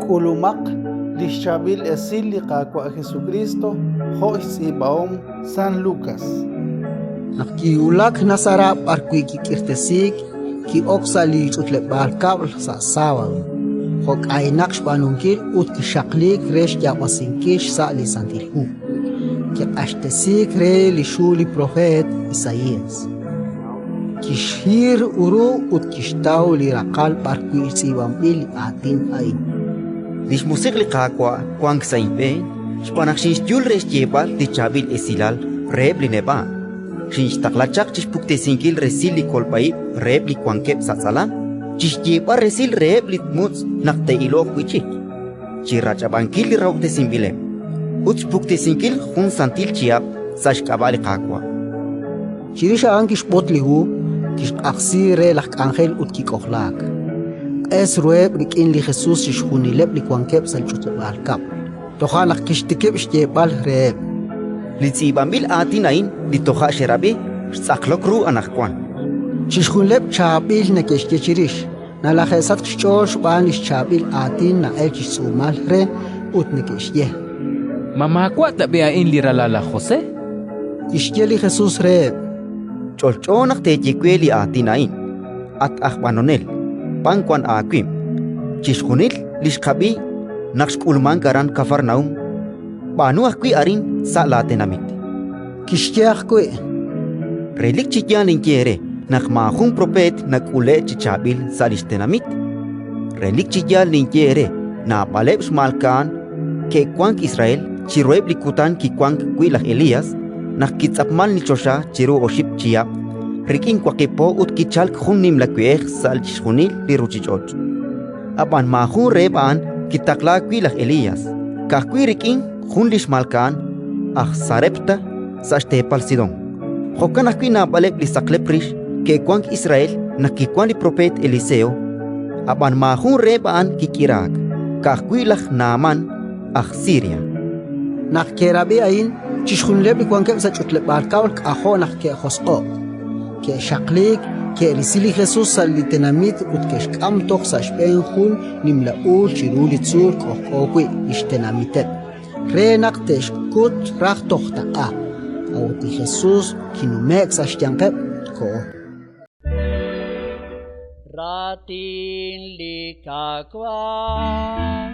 K'ulumaq li xChaab'il Esil li Qaawa' Jesukriist jo' xtz'iib'ahom San Lukas. Naq kiwulak Nazaret b'arwi' kik'irtesiik, ki'ok sa' li ch'utleb'aal kab'l sa' sábado, jo' k'aynaq xb'aanunkil, ut kixaqliik re xyaab'asinkil xsa' li Santil Hu. Kiq'axtesiik re li xhu li propeet Isaías. Kixhir ru ut kixtaw li raqal b'arwi' tz'iib'anb'il li aatin a'in: Li xMusiq' li Qaawa' wank sa' inb'een xb'aan naq xinxyul re xyeeb'al li Chaab'il Esilal reheb' li neb'a'. Xinxtaqla chaq chi xpuktesinkil resil li kolb'a ib' reheb' li wankeb' sa' tz'alam, chi xyeeb'al resil reheb' li mutz' naq te'iloq wi' chik, chi rach'ab'ankil li rahob'tesinb'ileb', ut xpuktesinkil jun santil chihab' sa' xk'ab'a' li Qaawa'. Chirix a'an kixb'ot li hu, kixq'ajsi re laj k'anjel ut kik'ojlaak. Q'es ruheb' rik'in li Jesus chixjunileb' li wankeb' sa' li ch'utleb'aal kab'l. Toja' naq kixtikib' xyeeb'al reheb': Li tz'iib'anb'il aatin a'in li toja' xerab'i, xtz'aqlok ru anaqwan. Chixjunileb' chaab'il neke'xye chirix, nalaje'sachk xch'ool xb'aan li xchaab'il aatin na'elk chi xtz'uumal re, ut neke'xye: Ma maawa' tab'i' a'in li ralal laj José? Kixye li Jesus reheb': Ch'olch'o naq teeye we li aatin a'in: «At aj b'anonel, b'an wan aawib'. Chixjunil li xqab'i naq xk'ulmank aran Kafarnaúm, b'aanu ajwi' arin sa' laatenamit». Kixye ajwi': Relik chi yaal ninye eere naq maajun propeet nak'ule'k chi chaab'il sa' li xtenamit. Relik chi yaal ninye eere: naab'aleb' xmalka'an ke'wank Israel chiruheb' li kutan kiwank wi' laj Elías, naq kitz'apmank li choxa chiru oxib' chihab' rik'in waqib' po ut kichalk jun nimla we'ej sa' chixjunil li ruuchich'och'. Ab'an maajun reheb' a'an kitaqlaak wi' laj Elías, ka'ajwi' rik'in jun li xmalka'an aj Sarepta sa' xteepal Sidón. Jo'kan ajwi' naab'aleb' li saqlep rix ke'wank Israel naq kiwank li propeet Eliseo, ab'an maajun reheb' a'an kik'iraak, ka'ajwi' laj Nahamán aj Siria. Naq ke'rab'i a'in, chixjunileb' li wankeb' sa' ch'utleb'aal kab'l k'ajo' naq ke'josq'o'k. Ke'xaqliik, ke'risi li Jesus sa' li tenamit ut ke'xk'am toj sa' xb'een jun nimla uul chiru li tzuul k'ojk'o wi' li xtenamiteb', re naq te'xkut raj toj taq'a. A'ut li Jesus kinume'k sa' xyanqeb' ut koho. Raatin li Qaawa'.